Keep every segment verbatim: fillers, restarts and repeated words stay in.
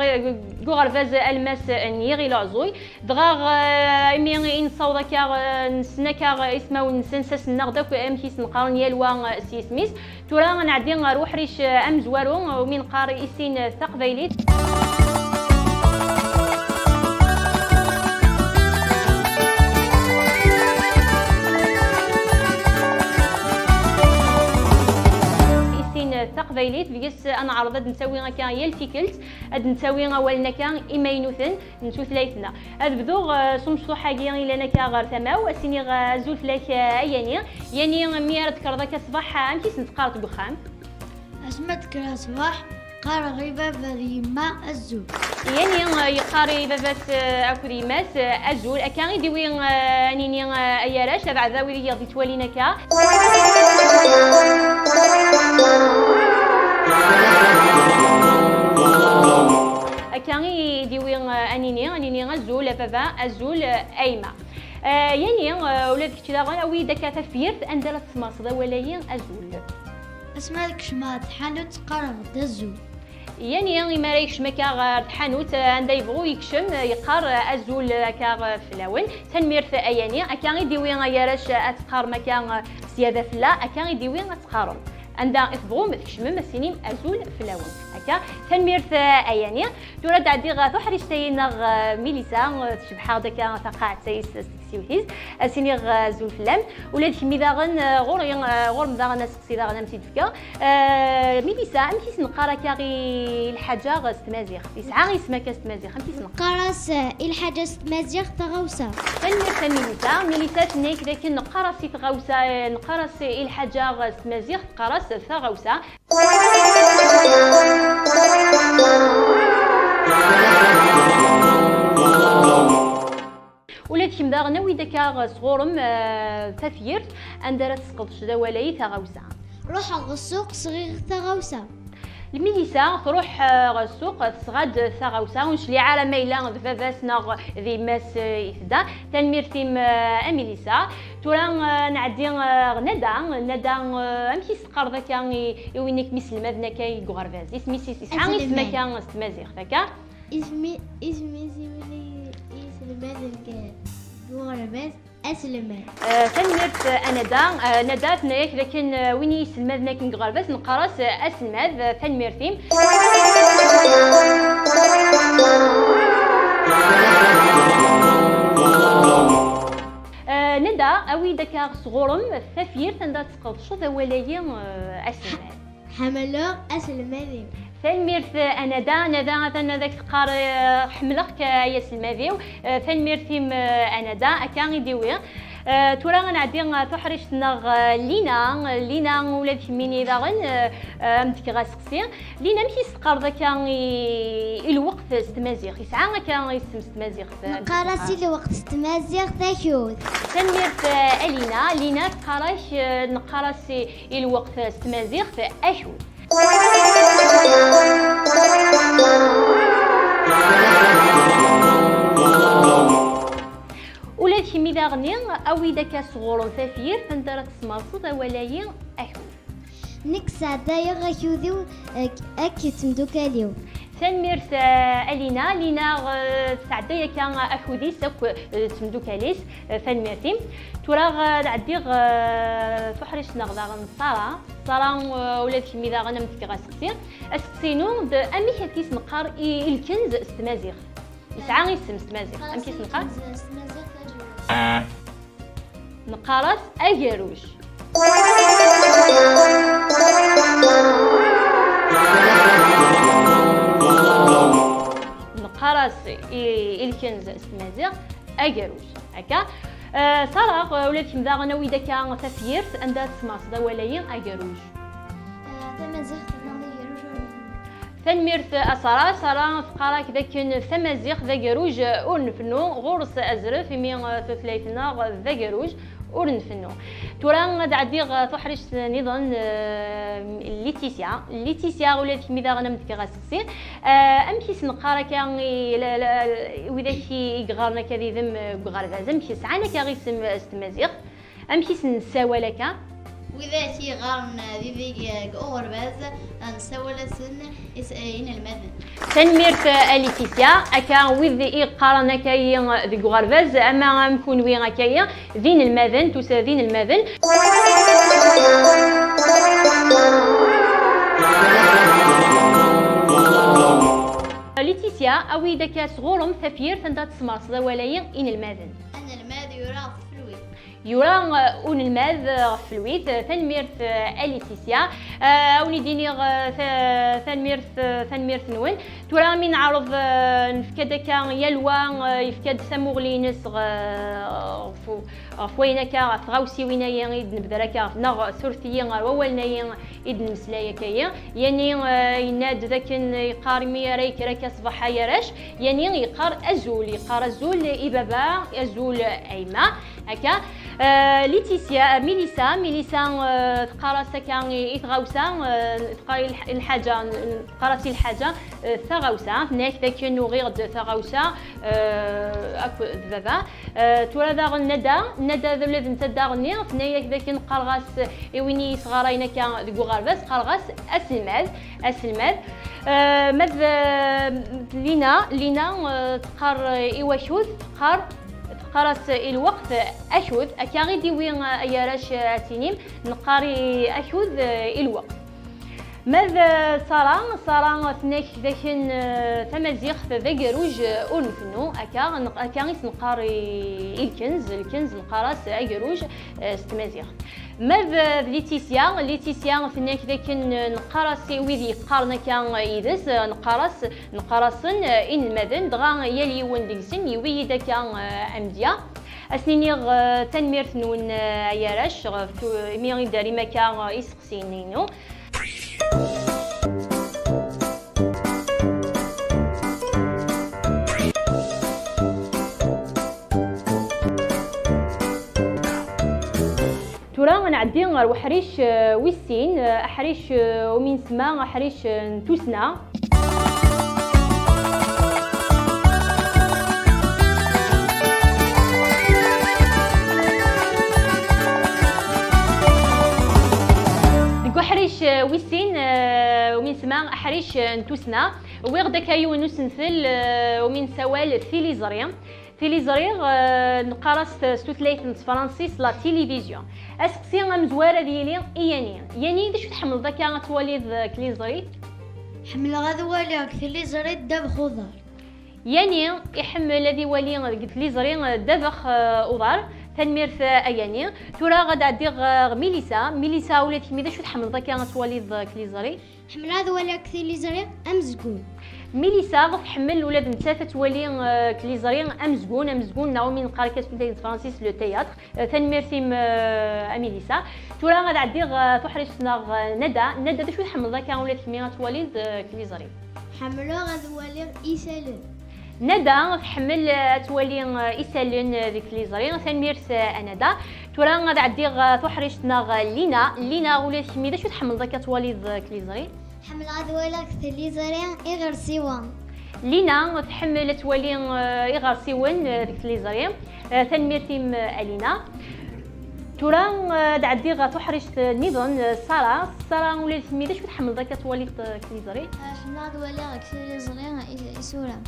deg uɣerbaz alemmas n Yiɣil Uɛẓuy. Dɣa, eh, imi i nessaweḍ akka, eh, nessen akka ismawen-nsen, ssasen-nneɣ-d akk amek i sen-qqaren yal wa, eh, s yisem-is. Tura ad nɛeddi ɣer uḥric, eh, amezwaru, eh, umi neqqar issin, eh, taqbaylit. Issin, eh, taqbaylit, deg-s ad neɛreḍ ad d-ntawi akka yal tikkelt, ad d-ntawi awalen akka imaynuten n tutlayt-nneɣ. Ad bduɣ, eh, s umecṭuḥ-agi yellan akka ɣer tama-w, ad s-iniɣ, eh, azul fell-ak, eh, a Yani. Yani, mi ara d-tekkreḍ akka ṣṣbeḥ, eh, amek i sen-teqqareḍ deg uxxam? Asmi ad d-kkreɣ ṣṣbeḥ, qqareɣ i baba d yemma azul. Yani, eh, yeqqar i baba-s, eh, akked yemma-s, eh, azul. Akka i d-iwi, eh, ad nini, eh, ay arrac, abeɛda wid i ɣ-d-yettwalin akka. Akka i d-iwi, eh, ad nini, ad nini azul a baba, azul, eh, a yemma. Eh, Yani, eh, ula d kečč daɣen, awi-d akka tafyirt anda ara tesmerseḍ awal-ayi azul. Asmi ara kecmeɣ ɣer tḥanut, qqareɣ-d azul. Yani, imi ara yekcem akka ɣer tḥanut, eh, anda yebɣu yekcem, eh, yeqqar, eh, azul, eh, akka, eh, fell-awen. Tanemmirt, eh, a Yani. Akka i d-iwi ay arrac, eh, ad teqqarem akka, eh, s yada fell-a, akka i d-iwi ad teqqarem. Anda i tebɣum ad tkecmem, ad s-tinim azul fell-awen. Akka, tanemmirt, eh, a Yani. Tura ad d-ɛeddiɣ, eh, tuḥrict-ayi-nneɣ, eh, Milisa, eh, tcebḥ-aɣ-d akka taqaɛet-is s teksiwt-is. Ad s-iniɣ, eh, azul fell-am. Ula d kemmi daɣen, eh, ɣur-i, eh, ɣur-m daɣen aseqsi daɣen am t-id-fkeɣ. Eh, Milisa, amek i s-neqqar akka i lḥaǧa s tmaziɣt? Yesɛa isem akka s tmaziɣt, amek i s-neqqar? Neqqar-as, eh, i lḥaǧa s tmaziɣt taɣawsa. Tanemmirt a Milisa. Milisa tenna-yak dakken neqqar-as i tɣawsa, eh, neqqar-as i lḥaǧa s tmaziɣt, teqqar-as taɣawsa. Ula d kemm daɣen, awi-d akka sɣur-m, eh, tafyirt anda ara tesqedceḍ awal-ayi taɣawsa. Ruḥeɣ ɣer ssuq, sɣiɣ taɣawsa. Milisa tṛuḥ, eh, ɣer ssuq, tesɣa-d taɣawsa, ur necliɛ ara ma yella d baba-s neɣ d yemma-s, eh, i tedda. Tanemmirt-im, eh, a Milisa. Tura, eh, nɛeddi, eh, ɣer Nada. Nada, eh, amek i s-teqqareḍ akka i, i win i kem-iselmaden akka i deg uɣerbaz? Isem-is, is-, yesɛa isem akka s tmaziɣt akka? Isem-i-, isem-is i win i, i iselmaden deg, deg uɣerbaz, aselmad. Eh, tanemmirt, eh, a Nada. Eh, Nada, tenna-yak dakken, eh, win i iselmaden akken deg uɣerbaz, neqqar-as, eh, aselmad. Eh, tanemmirt-im. Eh, Nada, awi-d akka sɣur-m tafyirt anda tesqedceḍ awal-ayi, eh, aselmad. Ḥemmleɣ aselmad-iw. Tanemmirt a Nada. Nada, atan ad ak-teqqar, eh, ḥemmleɣ-k ay aselmad-iw. Eh, tanemmirt-im, eh, a Nada, akka i d-iwi. Eh, tura ad nɛeddi, eh, tuḥrict-nneɣ, eh, Lina. Lina, ula d kemmini daɣen, eh, eh, am d-fkeɣ aseqsi. Lina, amek i s-teqqareḍ akka i, i lweqt s tmaziɣt? Yesɛa akka isem s tmaziɣt? Neqqar-as i lweqt s tmaziɣt akud. Tanemmirt, eh, a Lina. Lina teqqar-ak, eh, neqqar-as i, i lweqt s tmaziɣt akud. Ula d kemmi daɣen, awi-d akka sɣur-m tafyirt anda ara tesmerseḍ awal-ayi akud. Nekk sɛeddayeɣ akud-iw ak-, akked temdukal-iw. Tanemmirt, eh, a Lina. Lina, eh, tesɛedday akka akud-is akk, eh, d temdukal-is. Eh, tanemmirt-im. Tura, eh, ad ɛeddiɣ, eh, tuḥrict-nneɣ daɣen Sara. Sara, eh, ula d kemmi daɣen am fkeɣ aseqsi. Aseqsi-inu d amek akka i s-neqqar i, i lkenz s tmaziɣt? Yesɛa isem s tmaziɣt. Amek i s-neqqar? Neqqar-as agerruj. Neqqar-as i, i lkenz s tmaziɣt agerruj. Akka. Eh, Sara, eh, ula d kemm daɣen awi-d akka tafyirt anda tesmerseḍ awal-ayi agerruj. Eh, tamaziɣt neɣ agerruj ur nfehhem. Tanemmirt a Sara. Sara teqqar-ak dakken tamaziɣt d agerruj ur nfennu, ɣur-s azref imi, eh, tutlayt-nneɣ d agerruj ur nfennu. Tura ad ɛeddiɣ, eh, tuḥrict nniḍen, eh, Letitia. Letitia, ula d kemmi daɣen am d-fkeɣ aseqsi. Eh, amek i s-neqqar akka i la, la, i widak i, i yeɣɣaren akka didem, eh, deg uɣerbaz? Amek sɛan akka isem, eh, s tmaziɣt? Amek i sen-nessawal akka? Widak i yeɣɣaren di, di, deg uɣerbaz, nessawal-asen is-, inelmaden. Tanemmirt, eh, a Laetitia. Akka, wid i yeqqaren akka-yi deg uɣerbaz, ama am kunwi akka-yi, d inelmaden, tusa d inelmaden. Laetitia, awi-d akka sɣur-m tafyirt anda tesmerseḍ awal-ayi inelmaden. Anelmad yura ɣef tfelwit. Yura, eh, unelmad, eh, ɣef tfelwit. Eh, tanemmirt, eh, a Laetitia. Eh, a wen-id-iniɣ, eh, ta-, tanemmirt, eh, tanemmirt-nwen. Tura mi neɛreḍ, eh, nefka-d akka yal wa, eh, yefka-d tamuɣli-ines ɣ-, ɣef, ɣef wayen akka, ɣef tɣawsiwin-ayi i d-nebder akka, neɣ suref-iyi ɣer wawalen-ayi i d-nemmeslay akka-yi. Yani, eh, yenna-d d akken yeqqar imi ara yekker akka ṣṣbeḥ ay arrac, yani yeqqar azul, yeqqar azul i baba, azul a yemma, akka. Eh, Laetitia, eh, Milissa, Milissa, eh, teqqar-as akka i, i tɣawsa, eh, teqqar i lḥ-, i lḥaǧa, teqqar-as i lḥaǧa, eh, taɣawsa, tenna-ak d akken uɣiɣ-d taɣawsa, eh, akk d baba. Eh, tura daɣen Nada, Nada d ula d netta daɣen-nni, tenna-yak d akken qqareɣ-as i win i yesɣarayen akka deg uɣerbaz, qqareɣ-as aselmad, aselmad. Eh, ma d, eh, Lina, Lina, eh, teqqar i wakud, teqqar, teqqar-as i lweqt akud, akka i d-iwi, eh, ay arrac, eh, ad tinim, neqqar i akud, eh, i lweqt. Ma d Sara, Sara tenna-k d akken, eh, tamaziɣt d agerruj, eh, ur nfennu, akka, neq-, akka i s-neqqar i, i lkenz, lkenz neqqar-as agerruj, eh, s tmaziɣt. Ma d, d Laetitia, Laetitia tenna-k d akken, eh, neqqar-as i wid yeqqaren akka yid-s, eh, neqqar-as, neqqar-asen, eh, inelmaden, dɣa yal yiwen deg-sen yewwi-yi-d akka, eh, amedya. Ad sen-iniɣ, eh, tanemmirt-nwen, eh, ay arrac, ɣef tu-, imi i d-terrim akka, eh, iseqsiyen-inu. Tura ad nɛeddi ɣer uḥric, eh, wis sin, eh, aḥric, eh, umi nsemma aḥric, eh, n tussna. Deg uḥric, eh, wis sin, eh, umi nsemma aḥric, eh, n tussna, wwiɣ-d akka yiwen n usentel, eh, umi nessawal tiliẓri. Tiliẓri, eh, neqqar-as s tutlayt n tefransist la télévision. Aseqsi amezwar ad yili i Yani. Yani, d acu tḥemmleḍ akka ad twaliḍ, eh, tiliẓri? Ḥemmleɣ ad waliɣ deg tiliẓri ddabex uḍar. Yani iḥemmel ad iwali deg tliẓri ddabex, eh, uḍar. Tanemmirt, eh, a Yani. Tura ad ɛeddiɣ, eh, ɣer Milisa. Milisa, ula d kemmi d acu tḥemmleḍ akka ad twaliḍ, eh, tliẓri? Ḥemmleɣ ad waliɣ deg tliẓri amezgun. Milisa tḥemmel ula d nettat ad twali, eh, tliẓri amezgun, amezgun neɣ umi neqqar akka s tutlayt n tefransist le théâtre. Eh, tanemmirt-im, eh, a Milisa. Tura ad ɛeddiɣ, eh, tuḥrict neɣ, eh, Nada. Nada, d acu tḥemmleḍ akka ula d kemmi ad twaliḍ, eh, tliẓri? Ḥemmleɣ ad waliɣ isallen. Nada tḥemmel, eh, ad twali, eh, isallen, eh, deg tliẓri. Tanemmirt, eh, a Nada. Tura ad ɛeddiɣ, eh, tuḥrict neɣ, eh, Lina. Lina, ula d kemmi d acu tḥemmleḍ akka ad twaliḍ, eh, tliẓri? Ḥemmleɣ ad waliɣ deg tliẓri iɣersiwen. Lina tḥemmel ad twali, eh, iɣersiwen, eh, deg tliẓri. Eh, tanemmirt-im, eh, a Lina. Tura, eh, ad ɛeddiɣ ɣer tuḥrict, eh, nniḍen, eh, Sara. Sara, ula d kemmi d acu tḥemmleḍ akka ad twaliḍ, eh, deg tliẓri? Eh, ḥemmleɣ ad waliɣ deg tliẓri is-, isura.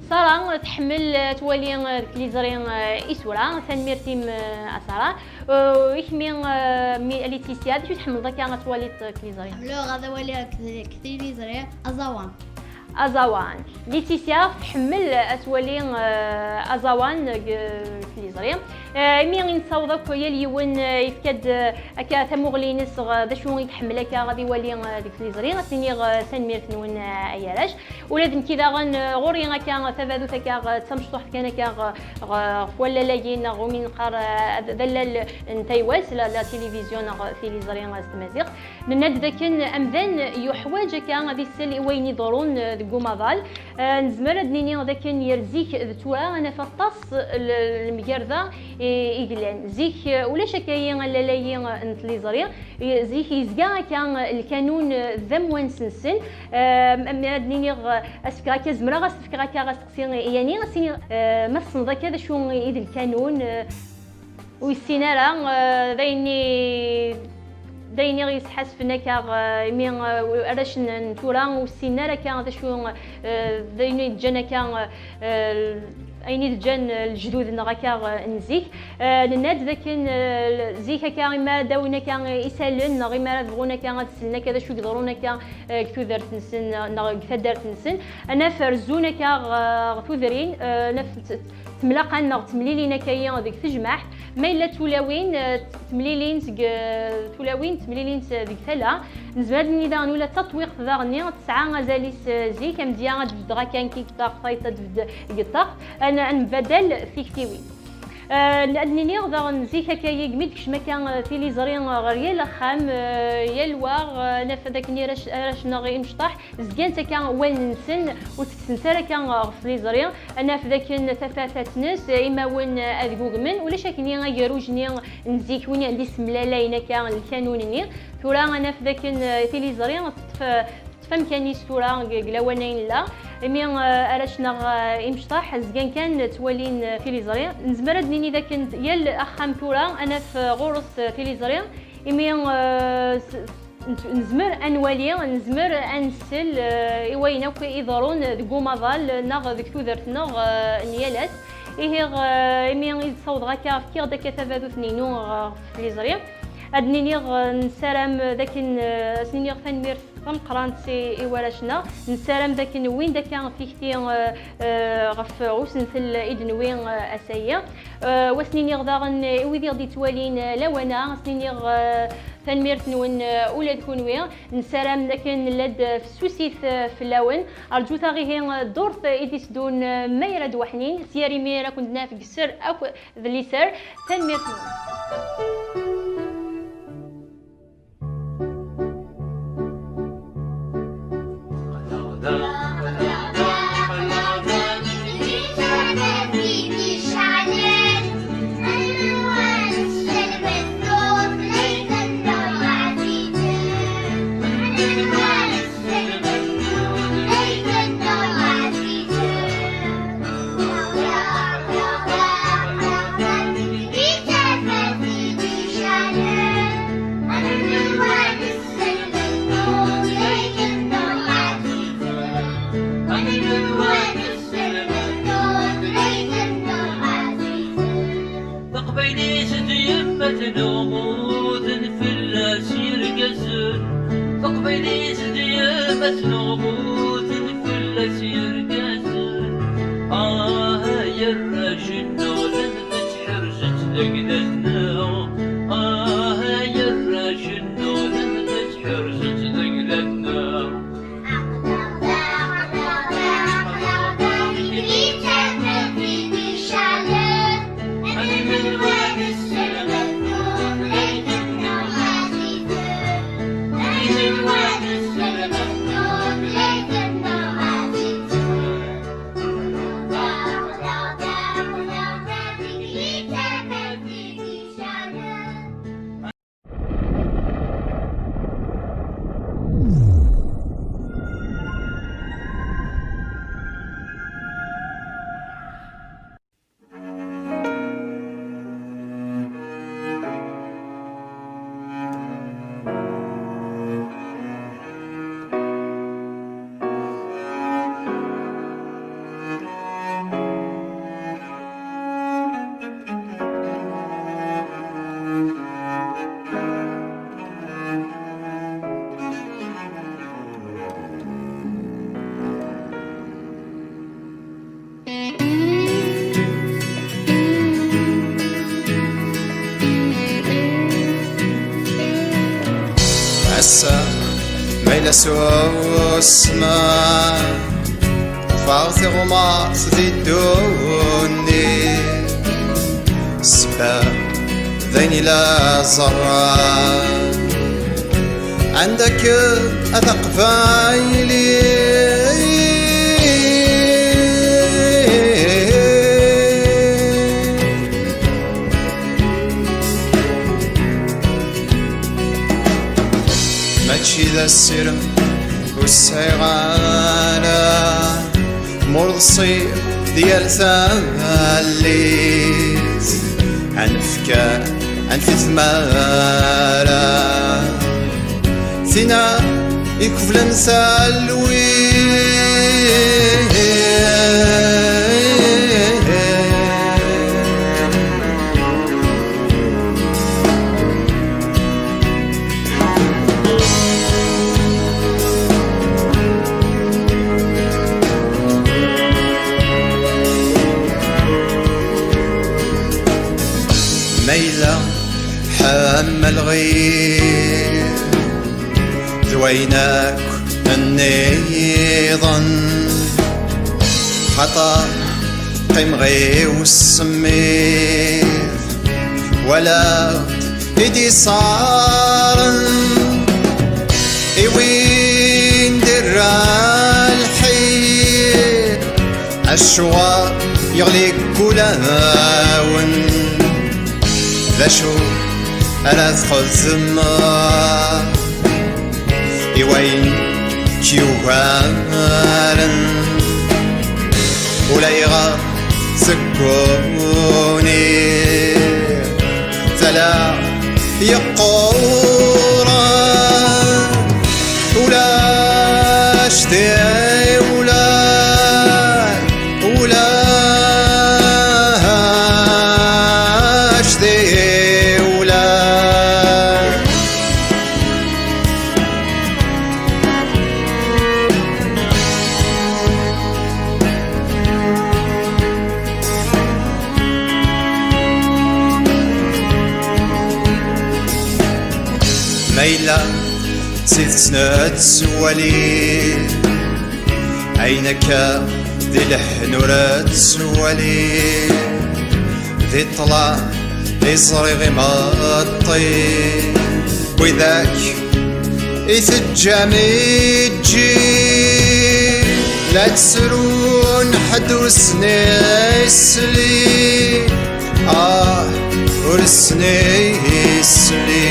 Sara tḥemmel, eh, ad twali, eh, deg tliẓri, eh, isura. Tanemmirt-im, eh, a Sara. Eh, i kemmi, eh, mi-, a Laetitia, d acu tḥemmleḍ akka ad twaliḍ, eh, deg tliẓri? Ḥemmleɣ ad waliɣ deg, deg tliẓri aẓawan. Aẓawan. Laetitia tḥemmel ad twali, eh, aẓawan deg, eh, tliẓri. Eh, imi i nessaweḍ akk yal yiwen, eh, yefka-d, eh, akka tamuɣli-ines ɣer d acu i iḥemmel akka ad iwali, eh, deg tliẓri, ad s-iniɣ, eh, tanemmirt-nwen, eh, ay arrac. Ula d nekki daɣen, eh, ɣur-i akka tabadut akka, eh, d tamecṭuḥt kan akka, eh, ɣ-, ɣef wallal-agi neɣ umi neqqar, eh, d allal n taywas, la, la télévision neɣ tiliẓri, eh, s tmaziɣt. Nenna-d dakken amdan yuḥwaǧ akka ad isel i wayen iḍerrun, eh, deg umaḍal. Eh, nezmer ad nini dakken yer zik d tura ad naf aṭas l-, lemgerda i, i yellan. Zik, eh, ulac akka-yi allal-ayi, eh, n tliẓri. I-, zik yezga akka, eh, lkanun, eh, d amwanes-nsen. Eh, am-, ad nini, eh, ad s-fkeɣ akka, zemreɣ ad s-fkeɣ akka asteqsi i Yani, ad s-iniɣ, eh, ma tessneḍ akka d acu i d lkanun, eh, ur yessin ara, eh, d ayen i, D ayen i ɣ-yesḥasfen akka, eh, imi, eh, arrac n, n tura ur ssinen ara akka d acu, eh, d ayen i d-ǧǧan akka, eh, ayen i d-ǧǧan, eh, lejdud-nneɣ akka, eh, n zik. Eh, nenna-d dakken, eh, zik akka imi ara d-awin akka isallen neɣ imi ara bɣun akka ad slen akka d acu i yeḍrun akka, eh, deg tudert-nsen, eh, neɣ deg taddart-nsen. Ad naf rezzun akka ɣ-, ɣer tudrin, eh, ad naf t-, temlaqan neɣ temlilin akka-yi deg tejmaɛt. Ma yella d tulawin, eh, temlilin seg, eh, tulawin, temlilin s-, deg tala. Nezmer ad nini daɣen ula d tatwiqt daɣen-nni tesɛa azal-is, eh, zik, amedya ad d-beddeɣ akka nekk deg ṭṭax, tayeḍ ad d-beddeɣ deg ṭṭax. Ad n-, ad nbadal tiktiwin. Eh, ad nini daɣen zik akka-yi mi d-tekcem akka, eh, tiliẓri, eh, ɣer yal axxam, eh, yal wa, eh, naf dakken arrac, arrac neɣ imecṭaḥ, zgan-tt akka wallen-nsen ur ttekksen-tt ara akka ɣef tliẓri. Ad naf dakken tafat ad tnes, imawen ad gugmen, ulac akkenni agerruj-nni n zik, win i d-isemlalayen akka lkanun-nni. Tura ad naf dakken, eh, tiliẓri teṭṭef, teṭṭef amkan-is tura deg, deg lawan ay nella. Imi, eh, arrac neɣ, eh, imecṭaḥ zgan kan ttwalin, eh, tiliẓri. Nezmer ad nini dakken yal axxam tura ad naf, eh, ɣur-s, eh, tiliẓri. Imi, eh, s-, Nez-, nezmer ad nwali, nezmer ad nsel, eh, i wayen akk iḍerrun deg umaḍal neɣ deg tudert-nneɣ, eh, n yal ass. Ihi, eh, imi i d-ssawḍeɣ akka, fkiɣ-d akka tabadut-inu, eh, ɣef tliẓri. Ad d-niniɣ, eh, nessaram d akken, eh, ad s-niniɣ tanemmirt tameqqrant i, i warrac-nneɣ. Nessaram d akken wwin-d akka tikti, eh, eh, ɣef usentel i d-newwi, eh, ass-ayi. Eh, wa s-niniɣ daɣen i wid i ɣ-d-ittwalin, eh, lawan-a, ad s-niniɣ, eh, tanemmirt-nwen, eh, ula d kunwi. Nessaram d akken nella-d fessusit, eh, fell-awen. Rǧut-aɣ ihi, eh, ddurt i d-iteddun, eh, ma ira d-waḥnin. S yar imir ad kent-naf deg sser akk d liser. Tanemmirt-nwen. Taqbaylit d yemma-tneɣ, mmuten fell-as yergazen. Taqbaylit d yemma-tneɣ, mmuten fell-as yergazen. Ah, ay arrac-nneɣ, llan tettḥerz-itt lagla-nneɣ. Ah, ay arrac-nneɣ, llan tettḥerz-itt lagla-nneɣ. Ass-a, ma yella s usmar, ffeɣ tiɣumart di ddunit, ssebba d ayen i la ẓerreɣ. Anda-kem a taqbaylit? Mačči d asirem ur sɛiɣ ara, murḍsi di yal tallit, anef kan, anef i tmara. Tina ikeblen talwit. Ma yella ḥemmleɣ-it d wayen akk nniḍen, xaṭer qqimeɣ i usemmid, walaɣ i d-isaren i win d-irra lḥir, acuɣer yeɣli deg wulawen? D acu ara txedmeḍ i wayen k-yugaren? Ulayɣer tegguni tala yeqquren, ulac tiwla, ulac tiwla. Ma yella d tidet nettwali ayen akka di leḥnur nettwali, di ṭṭlam i ẓriɣ imeṭṭi, widak i teǧǧam iǧǧi, la ttrun ḥedd ur sen-isli, ah, ur sen-isli.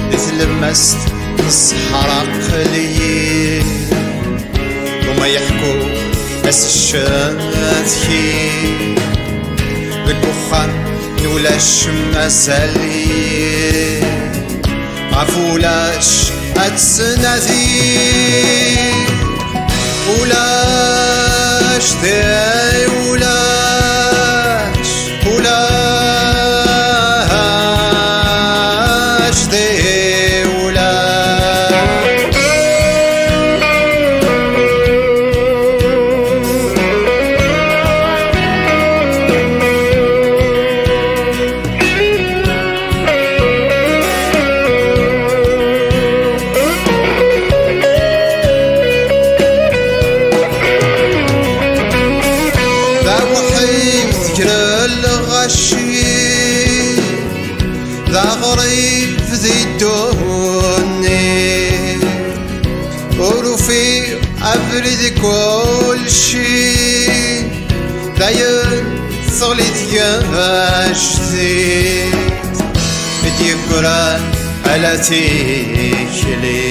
Di tlemmast n ṣṣeḥra aql-iyi, uma yeḥku as ccetki, deg uxxam n ulac mazal-iyi, ɣef ulac ad ttnadi. Ulac di ulac, ulac di ulac. D awḥid ger lɣaci, d aɣrib di ddunit, ur ufiɣ abrid i kulci. Dayen teɣli tgajdit i d-yeggran ala tikli,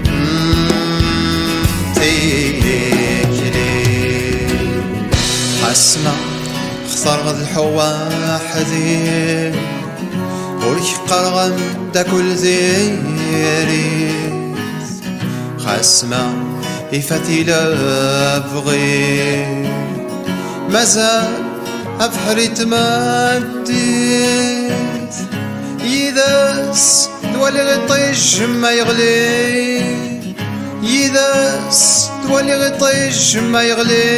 mm, tikli. Xas ma xtareɣ ad lḥuɣ weḥdi, ur k-qqareɣ ameddakel diri. Xas ma ifat-i lebɣi, mazal abeḥri tmeddit. Yid-s twaliɣ iṭij ma yeɣli, yid-s twaliɣ iṭij ma yeɣli.